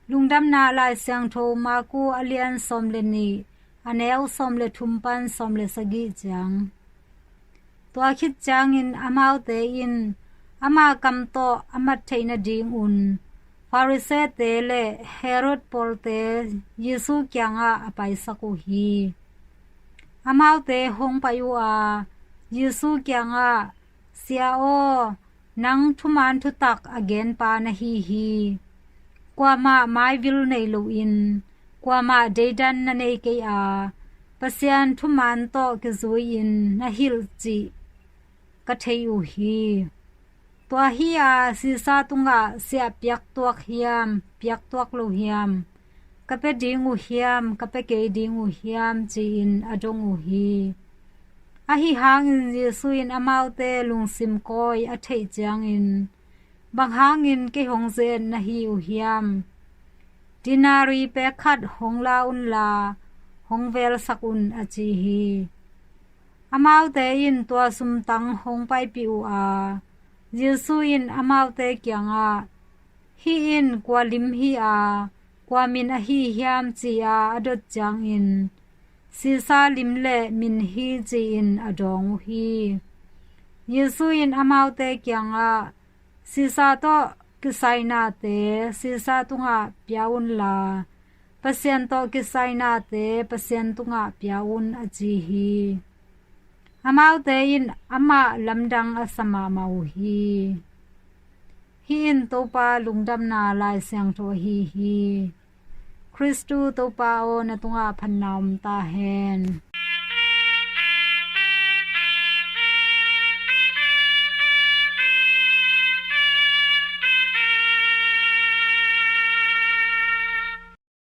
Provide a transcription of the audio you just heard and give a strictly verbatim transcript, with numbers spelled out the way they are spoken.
Lungdamna Lai Siangtho Marku a lian sawm le nih, a neu sawm le thum pan sawm le sagih ciang. Tua khit ciangin amaute in ama kam tawh a mat theih nadingun Farisee-te le Herod pawlte Jesu kiangah a paisak uh hi. Amaute hong pai uh a, Jesu kiangah, "Sia aw, nang thuman thutak a genpa na hi hi. Kuamah maivil nei loin, kuamah deidan na nei kei a, Pasian thuman tawh kizui-in na hilh cih ka thei uh hi. Tua hi-a Sisa tungah siah piaktuak hiam, piaktuak lo hiam, ka pia ding uh hiam, ka pia kei ding uh hiam?" ci-in a dong uh hi. Ahi hangin Jesu in amaute lungsim kawi a theih ciangin, "Bang hangin kei hong ze-et na hi uh hiam? Denari pek khat hong la unla, hong velsak un," a ci hi. Amaute in tua sumtang hong paipih uh a, Jesu in amaute kiangah, "Hih in kua lim hi a, kua min ahi hiam?" ci-a a dot ciangin, "Sisa lim le min hi," ci-in a dawng uh hi. Jesu in amaute kiangah, "Sisa tawh kisai nate Sisa tungah pia unla, Pasian tawh kisai nate Pasian tungah pia un," a ci hi. Amaute in amah lamdang a sa mahmah uh hi. Hih in Topa Lungdamna Lai Siangtho ahi hi. Khristu Topa aw, na tungah phatna om ta hen.